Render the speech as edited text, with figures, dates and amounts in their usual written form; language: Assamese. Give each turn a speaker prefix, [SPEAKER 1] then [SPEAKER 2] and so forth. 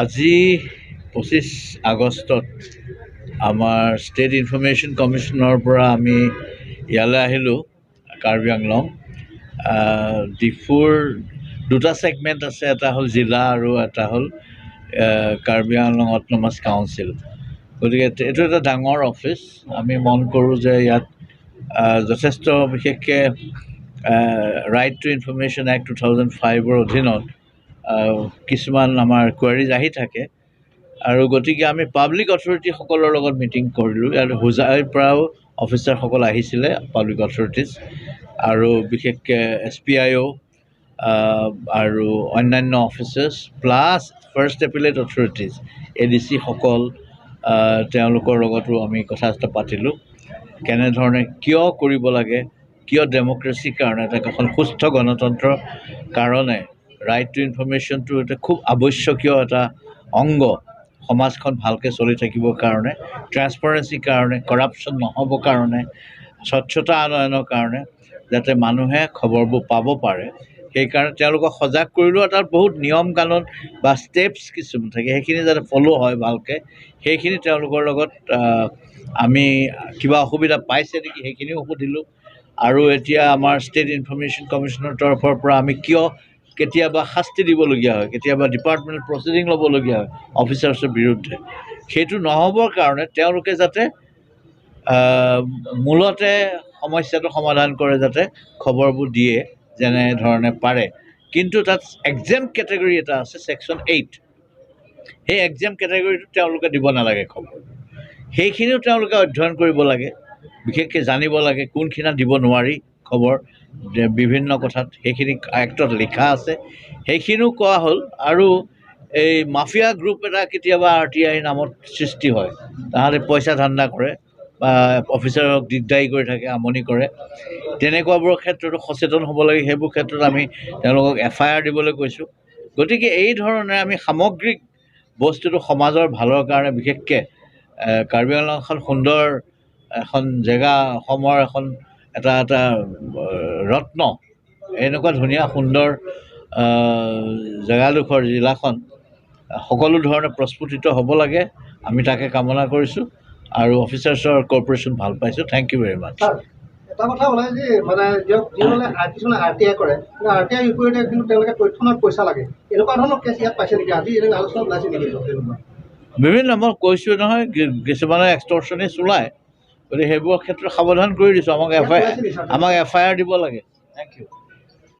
[SPEAKER 1] আজি 25 আগষ্টত আমাৰ ষ্টেট ইনফৰ্মেশ্যন কমিশ্যনৰ পৰা আমি ইয়ালৈ আহিলোঁ। কাৰ্বি আংলং, ডিফুৰ দুটা ছেগমেণ্ট আছে, এটা হ'ল জিলা আৰু এটা হ'ল কাৰ্বি আংলং অট'নমাছ কাউন্সিল। গতিকে এইটো এটা ডাঙৰ অফিচ। আমি মন কৰোঁ যে ইয়াত যথেষ্ট, বিশেষকৈ Right to Information Act 2005ৰ অধীনত কিছুমান আমাৰ কুৱেৰিজ আহি থাকে আৰু গতিকে আমি পাব্লিক অথৰিটিসকলৰ লগত মিটিং কৰিলোঁ। ইয়াত হোজাইৰ পৰাও অফিচাৰসকল আহিছিলে, পাব্লিক অথৰিটিজ, আৰু বিশেষকৈ এছপিআইঅ' আৰু অন্যান্য officers, plus first appellate authorities, এডিচিসকল, তেওঁলোকৰ লগতো আমি কথা চথা পাতিলোঁ, কেনেধৰণে কিয় কৰিব লাগে, কিয় ডেম'ক্ৰেচিৰ কাৰণে, এটা এখন সুস্থ গণতন্ত্ৰৰ কাৰণে ৰাইট টু ইনফৰ্মেশ্যনটো এটা খুব আৱশ্যকীয় এটা অংগ, সমাজখন ভালকৈ চলি থাকিবৰ কাৰণে, ট্ৰেন্সপাৰেঞ্চিৰ কাৰণে, কৰাপশ্যন নহ'বৰ কাৰণে, স্বচ্ছতা আনয়নৰ কাৰণে, যাতে মানুহে খবৰবোৰ পাব পাৰে। সেইকাৰণে তেওঁলোকক সজাগ কৰিলেও তাত বহুত নিয়ম কানুন বা ষ্টেপছ কিছুমান থাকে, সেইখিনি যাতে ফ'ল' হয় ভালকৈ, সেইখিনি তেওঁলোকৰ লগত আমি কিবা অসুবিধা পাইছে নেকি সেইখিনিও সুধিলোঁ। আৰু এতিয়া আমাৰ ষ্টেট ইনফৰ্মেশ্যন কমিশ্যনৰ তৰফৰ পৰা আমি কিয় কেতিয়াবা শাস্তি দিবলগীয়া হয়, কেতিয়াবা ডিপাৰ্টমেণ্ট প্ৰচিডিং ল'বলগীয়া হয় অফিচাৰ্ছৰ বিৰুদ্ধে, সেইটো নহ'বৰ কাৰণে তেওঁলোকে যাতে মূলতে সমস্যাটো সমাধান কৰে, যাতে খবৰবোৰ দিয়ে যেনেধৰণে পাৰে। কিন্তু তাত এক্সেম্পট কেটেগৰী এটা আছে, ছেকশ্যন 8। সেই এক্সেম্পট কেটেগৰীটো তেওঁলোকে দিব নালাগে খবৰ। সেইখিনিও তেওঁলোকে অধ্যয়ন কৰিব লাগে, বিশেষকৈ জানিব লাগে কোনখিনিত দিব নোৱাৰি খবৰ বিভিন্ন কথাত, সেইখিনি এক্টত লিখা আছে, সেইখিনিও কোৱা হ'ল। আৰু এই মাফিয়া গ্ৰুপ এটা কেতিয়াবা আৰটিআইৰ নামত সৃষ্টি হয়, তাহাঁতে পইচা ধান্দা কৰে বা অফিচাৰক দিগদাৰী কৰি থাকে, আমনি কৰে। তেনেকুৱাবোৰৰ ক্ষেত্ৰতো সচেতন হ'ব লাগে। সেইবোৰ ক্ষেত্ৰত আমি তেওঁলোকক এফআইআৰ দিবলৈ কৈছোঁ। গতিকে এই ধৰণে আমি সামগ্ৰিক বস্তুটো সমাজৰ ভালৰ কাৰণে, বিশেষকৈ কাৰ্বি আংলং এখন সুন্দৰ এখন জেগা, অসমৰ এখন এটা এটা ৰত্ন, এনেকুৱা ধুনীয়া সুন্দৰ জেগাডোখৰ, জিলাখন সকলো ধৰণে প্ৰস্ফুটিত হ'ব লাগে, আমি তাকে কামনা কৰিছোঁ আৰু অফিচাৰ্ছৰ ক'অপাৰেশ্যন ভাল পাইছোঁ। Thank you very much.
[SPEAKER 2] এটা কথা ওলাই যে মানে যিসকলে কিছুমানে আৰটিআই কৰে, কিন্তু আৰটিআই বিপৰীতে কিন্তু তেওঁলোকে তথ্যনত পইচা লাগে, এনেকুৱা ধৰণৰ কেছ ইয়াত পাইছে নেকি? আজি এনেকুৱা আলোচনা ওলাইছে নেকি তেনেকুৱা?
[SPEAKER 1] বিভিন্ন, মই কৈছোঁ নহয়, কিছুমানে এক্সটৰ্চনিষ্ট ওলায়, গতিকে সেইবোৰৰ ক্ষেত্ৰত সাৱধান কৰি দিছোঁ। আমাক এফআইআৰ দিব লাগে। Thank you.